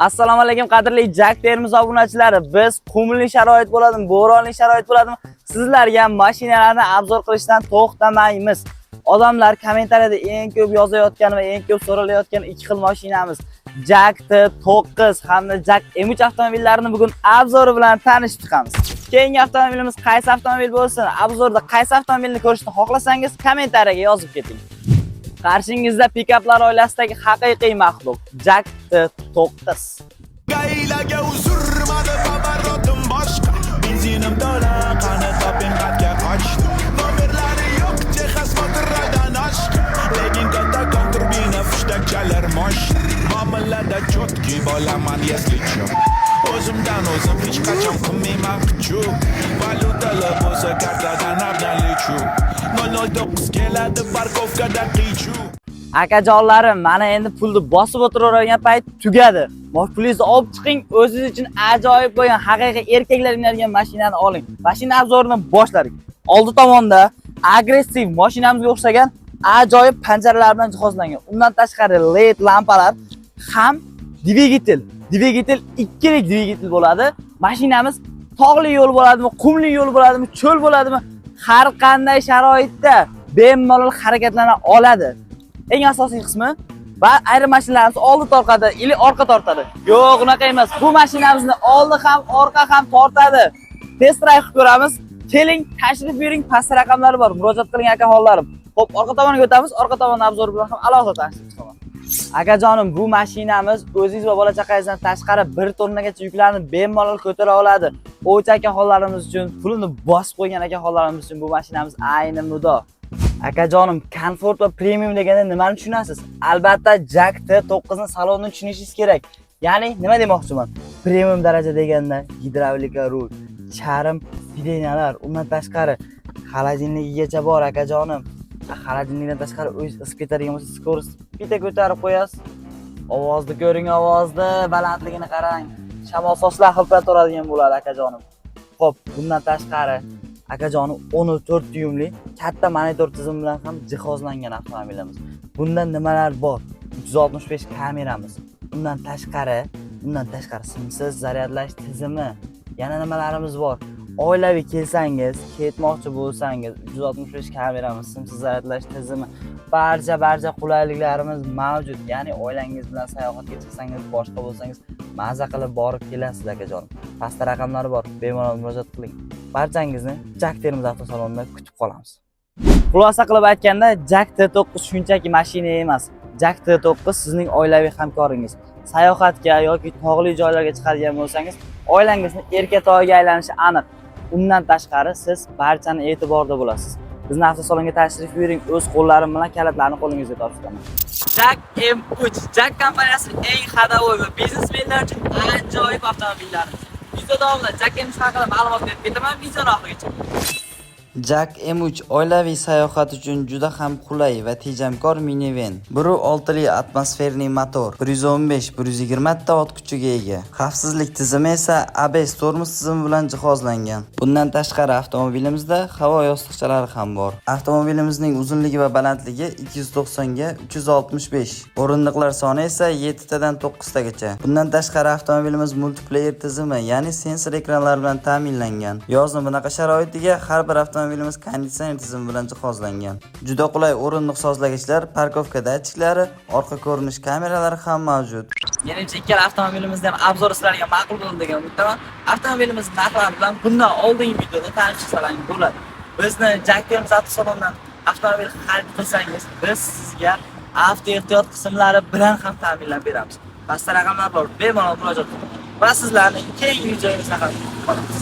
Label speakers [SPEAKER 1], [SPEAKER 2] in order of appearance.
[SPEAKER 1] Assalomu alaykum, qadrli JAK Termiz obunachilari. Biz qumli sharoit bo'ladimi, bo'ronli sharoit bo'ladimi, sizlarga mashinalarni обзор qilishdan to'xtamaymiz. Odamlar kommentariyada eng ko'p yozayotgan va eng ko'p so'ralayotgan ikki xil mashinamiz JAK T9 hamda JAK M3 avtomobillarini bugun обзор i bilan tanishib chiqamiz. Keyingi avtomobilimiz qaysi avtomobil bo'lsin, обзор da qaysi avtomobilni ko'rishni xohlasangiz, kommentariyaga yozib keting. Qarshingizda pikaplar oilasidagi haqiqiy maxluq JAK T9.
[SPEAKER 2] ГАИ larga uzr, mani поворот im boshqa. Benzinim to'la, qani toping, qatga qochdi. Nomerlari yo'q, техосмотр dan oshgan. Lekin kattakon turbina, hushtakchalar мощный. Muomalada чёткий bo'laman, если чё. O'zimdan o'zim hech qachon qilmayman qichuv. Valyutalar bo'lsa, kartadan обналичу. 009 keladi, парковка da qiy-chuv.
[SPEAKER 1] Akajonlarim, mana endi pulni bosib o'tiravergan payt tugadi. Pulingizni olib chiqing, o'zingiz uchun ajoyib bo'lgan, haqiqiy erkaklar minadigan mashinani oling. Mashina обзор ini boshladik. Oldi tomonda agressiv mashinamizga o'xshagan ajoyib panjaralar bilan jihozlangan. Undan tashqari LED lampalar ham dvigatel. Dvigatel ikkilik dvigatel bo'ladi. Mashinamiz tog'li yo'l bo'ladimi, qumli yo'l bo'ladimi, cho'l bo'ladimi, har qanday sharoitda bemalol harakatlana oladi. Eng asosiy qismi va ayrim mashinalarimiz oldi tortadi или orqa tortadi. Yo'q, unaqa emas. Bu mashinamizni oldi ham, orqa ham tortadi. Test drive qilib ko'ramiz. Keling, tashrif buyuring, pastda raqamlari bor. Murojaat qiling, akaxonlarim. Xo'p, orqa tomoniga o'tamiz. Orqa tomonni обзор bilan ham alohida tanishib chiqaman. Akajonim, bu mashinamiz o'zingiz va bola chaqangizdan tashqari 1 tonnagacha yuklarni bemalol ko'tara oladi. Ovchi akaxonlarimiz uchun, pulini bosib qo'ygan akaxonlarimiz uchun bu mashinamiz ayni muddao. Akajonim, komfort va premium deganda nimani tushunasiz? Albatta, JAK T9 ni salonini tushunishingiz kerak. Ya'ni nima demoqchiman? Premium daraja deganda gidravlika rul, charm сиденья lar, undan tashqari холодильник igacha bor, akajonim. Холодильник dan tashqari o'zingiz isib ketadigan bo'lsa, скорость bitta ko'tarib qo'yasiz. Ovozni ko'ring, ovozni balandligini qarang. Shamol sochlar hilpiratib bo'ladi, akajonim. Xo'p, bundan tashqari, akajonim, 14 dyumli katta monitor tizimi bilan ham jihozlangan avtomobilimiz. Bunda nimalar bor? 365 kameramiz. Undan tashqari simsiz zaryadlash tizimi. Yana nimalarimiz bor? Oilaviy kelsangiz, ketmoqchi bo'lsangiz, 365 kameramiz, simsiz zaryadlash tizimi, barcha qulayliklarimiz mavjud. Ya'ni oilangiz bilan sayohatga chiqsangiz, boshqa bo'lsangiz, maza qilib borib kelasiz, akajonim. Pastda raqamlari bor, bemalol murojaat qiling. Barchangizni JAK Termiz avtosalonida kutib qolamiz. Xulosa qilib aytganda, JAK T9 shunchaki mashina emas. JAK T9 sizning oilaviy hamkoringiz. Sayohatga yoki tog'li joylarga chiqadigan bo'lsangiz, oilangizni erkatoyiga aylanishi aniq. Undan tashqari siz barchani e'tiborda bo'lasiz. Bizni avtosalonga tashrif buyuring, o'z qo'llarim bilan kalitlarni qo'lingizga topshiraman. JAK M3, JAK kompaniyasining eng ходовой va biznesmenlar uchun ajoyib avtomobillarimiz. Video davomida JAK M3 haqida ma'lumot berib ketaman, videoni oxirigacha.
[SPEAKER 3] JAK M3 oilaviy sayohat uchun juda ham qulay va tejamkor miniven. 1.6 li атмосферный motor, 115-120 ta ot kuchiga ega. Xavfsizlik tizimi esa ABS tormoz tizimi bilan jihozlangan. Bundan tashqari avtomobilimizda havo yostiqchalari ham bor. Avtomobilimizning uzunligi va balandligi 290 ga 365. O'rindiqlar soni esa 7 tadan 9 tagacha. Bundan tashqari avtomobilimiz multiplayer tizimi, ya'ni sensor ekranlar bilan ta'minlangan. Yozni bunaqa sharoitiga har bir avtomobilimiz konditsioner tizimi bilan jihozlangan. Juda qulay o'rindiq sozlagichlar, парковка datchiklari, orqa ko'rinish kameralari ham mavjud.
[SPEAKER 1] Menimcha, ikkala avtomobilimizda ham обзор sizlarga ma'qul bo'ldi degan umiddaman. Avtomobilimiz narxlari bilan bundan oldingi videoda tanishsalaring bo'ladi. Bizni JAK Termiz avtosalonidan avtomobil xarid qilsangiz, biz sizga avto ehtiyot qismlari bilan ham ta'minlab beramiz. Pastda raqamlar bor, bemalol murojaat qiling. Va sizlarni keyingi videomizda ham kutib qolamiz.